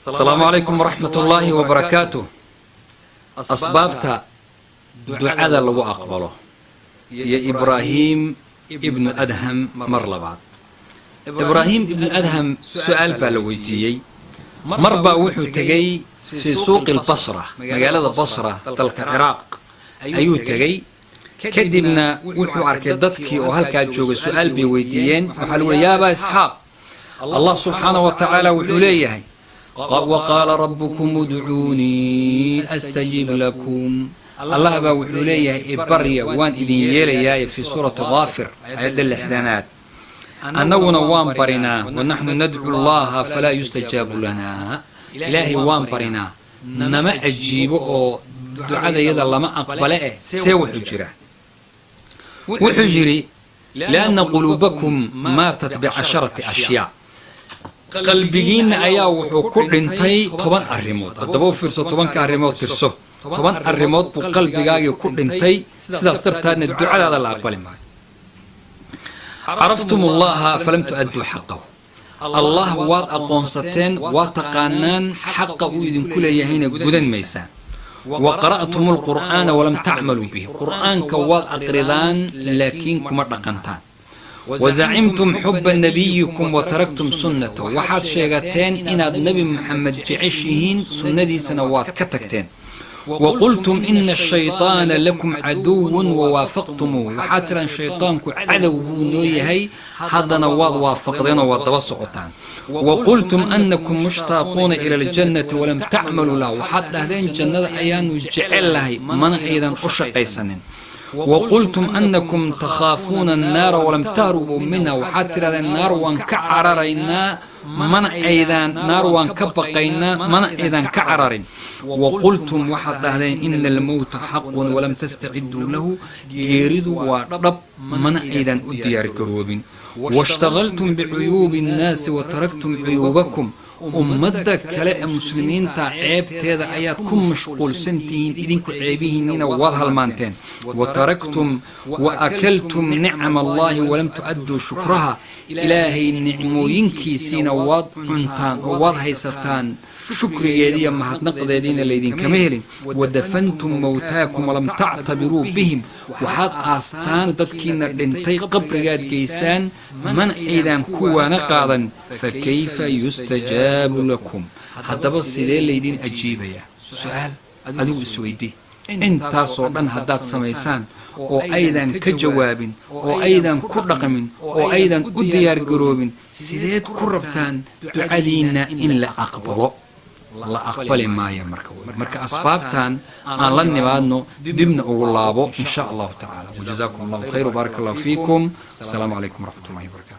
Asalaamu calaykum waraxmat ullaahi wabarakaatuh. Asbaabta ducada lagu aqbalo iyo Ibraahim Ibnu Adham. Mar labaad Ibraahim Ibnu Adham su-aal baa la weydiiyey. Mar baa wuxuu tegey fii suuqi Albasra, magaalada Basra, dalka Ciraaq ayuu tegey. Kadibna wuxuu arkay dadkii oo halkaa joogay. Su-aal bay weydiiyeen. Waxaa lagu yidhi: "Yaa Abaa Isxaaq, Allah subxaana wa tacaala wuxuu leeyahay: وقال ربكم ادعوني أستجب لكم. Allah baa wuxuu leeyahay ibarya, waan idin yeelayaay, fii suurati Kaafir, aayadda 60aad. Annaguna waan barinaa, ونحن ندعو الله فلا يستجاب لنا. Ilaahay waan barinaa, nama ajiibo oo ducadayada lama aqbale. Eh, see wuxuu jira?" Wuxuu yidhi: "لأن قلوبكم ماتت بعشرة أشياء. Qalbigiinna ayaa wuxuu ku dhintay 10 arrimood. Haddaba u fiirso, 10-ka arrimood tirso. 10 arrimood buu qalbigaagii ku dhintay, sidaas dartaadna ducadaada la aqbali maayo. عرفتم الله فلم تؤدوا حقه. Allah waad aqoonsateen, waa taqaanaan, xaqa uu idinku leeyahayna gudan maysaan. وقرأتم القرآن ولم تعملوا به. Qur'aanka waad aqridaan, laakiin kuma dhaqantaan. وزعمتم حب نبيكم وتركتم سنته. Waxaad sheegateen inaad Nebi Muxamed jeceshihiin, sunnadiisana waad ka tagteen. وقلتم إن الشيطان لكم عدو ووافقتموه. Waxaad tiraan shaydaanku cadow buu noo yahay, haddana waad waafaqdeen oo waad daba socotaan. وقلتم أنكم مشتاقون إلى الجنة ولم تعملوا لها. Waxaad dhahdeen jannada ayaanu jecel lahay, mana aydan u shaqaysanin. وقلتم أنكم تخافون النار ولم تهربوا منها. Waxaad tidhahdeen naar waan ka cararaynaa, mana aydaan, naar waan ka baqaynaa, mana aydan ka cararin. وقلتم, waxaad dhahdeen, إن الموت حق ولم تستعدوا له. Geeridu waa dhab, mana aydan u diyaargaroobin. واشتغلتم بعيوب الناس وتركتم عيوبكم. Ummadda kale ee muslimiinta ceebteeda ayaad ku mashquulsan tihiin, idinku ceebihiinina waad halmaanteen. وتركتم وأكلتم نعم الله ولم تؤدوا شكرها. Ilaahay nicmooyinkiisiina waad cuntaan oo waad haysataan, shukrigeediiyo mahadnaqdeediina laydinkama helin. ودفنتم موتاكم ولم تعتبروا بهم. Waxaad aastaan dadkiina dhintay, qabrigaad geysaan, mana aydan kuwaana qaadan. فكيف يستجاب لكم? Haddaba sidee laydin ajiibayaa? Su-aal adigu isweydii. Intaasoo dhan haddaad samaysaan oo aydan ka jawaabin oo aydan ku dhaqmin oo aydan u diyaargaroobin, sideed ku rabtaan ducadiinna in la aqbalo? La aqbali maayo. Marka asbaabtan aan la nimaadno, dibna ugu laabo, in sha Allahu tacaala. وجزاكم الله خير وبارك الله فيكم. Asalaamu calaykum waraxmat ullahi wabarakatu.